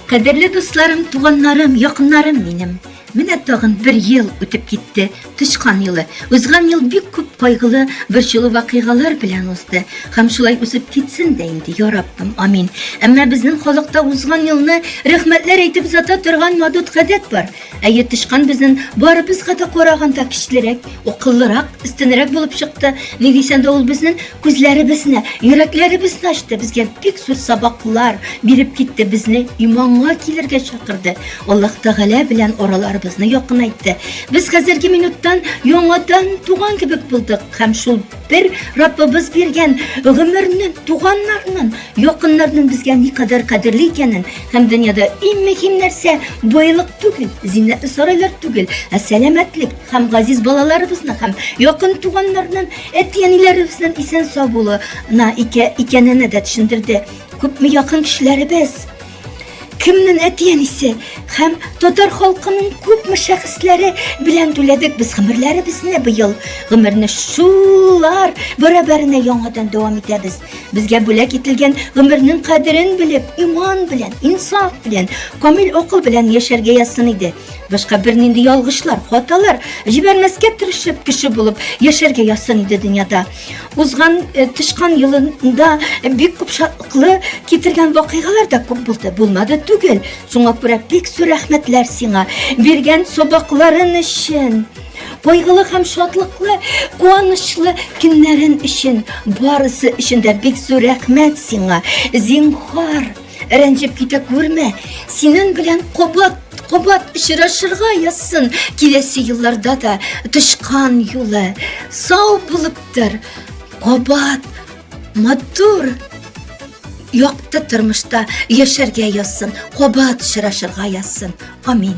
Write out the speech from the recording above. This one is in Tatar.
Кадерле дусларым, туганнарым, якыннарым минем. Менә тагын бер ел үтеп китте, тычкан елы. Узган ел бик күп кайгылы, борчулы вакыйгалар белән узды. Һәм шулай узып китсен дә инде, я Раббым, амин. Әмма безнең халыкта узган елны рәхмәтләр әйтеп озата торган мадут гадәт бар. Әйе, тычкан безнең барыбызга да караганда көчлерәк, акыллырак, өстенрәк булып чыкты. Ни дисәң дә ул безнең күзләребезне, йөрәкләребезне ачты, безгә бик зур сабаклар биреп китте, безне иманга килергә чакырды. Аллаһ Тәгалә белән араларыбызны якынайтты. Без хәзерге минуттан яңадан туган кебек булдык һәм шул бер Раббыбыз биргән гомернең, туганнарның, якыннарның безгә никадәр кадерле икәнен һәм дөньяда иң мөһим нәрсә байлык түгел, зиннәтле сарайлар түгел, ә сәламәтлек һәм газиз балаларыбызны һәм якын туганнарның, әти-әниләребезнең исән-сау булуына икәнен дә төшендерде. Күпме якын кешеләребез Кемнең әти-әнисе һәм татар халкының күпме шәхесләре белән түләдек без гомерләребезне быел. Гомерне шулар барабәренә яңадан дәвам итәбез. Безгә бүләк ителгән гомернең кадерен белеп, иман белән, инсаф белән, камил акыл белән яшәргә язсын иде. Башка бернинди ялгышлар, хаталар җибәрмәскә тырышып кеше булып яшәргә язсын иде дөньяда. Узган э, тычкан елында бик күп шатлыклы китергән вакыйгалар да күп булды. Булмады түгел. Шуңа күрә бик зур рәхмәтләр сиңа. Биргән сабакларын өчен. Кайгылы һәм шатлыклы, куанычлы көннәрен өчен, барысы өчен дә бик зур рәхмәт сиңа. Зинхар, рәнҗеп китә күрмә. Синең белән кабат кабат очрашырга язсын. Киләсе елларда да тычкан юлы сау булып тор. Кабат матур якты тормышта яшәргә язсын. Кабат очрашырга язсын. Амин.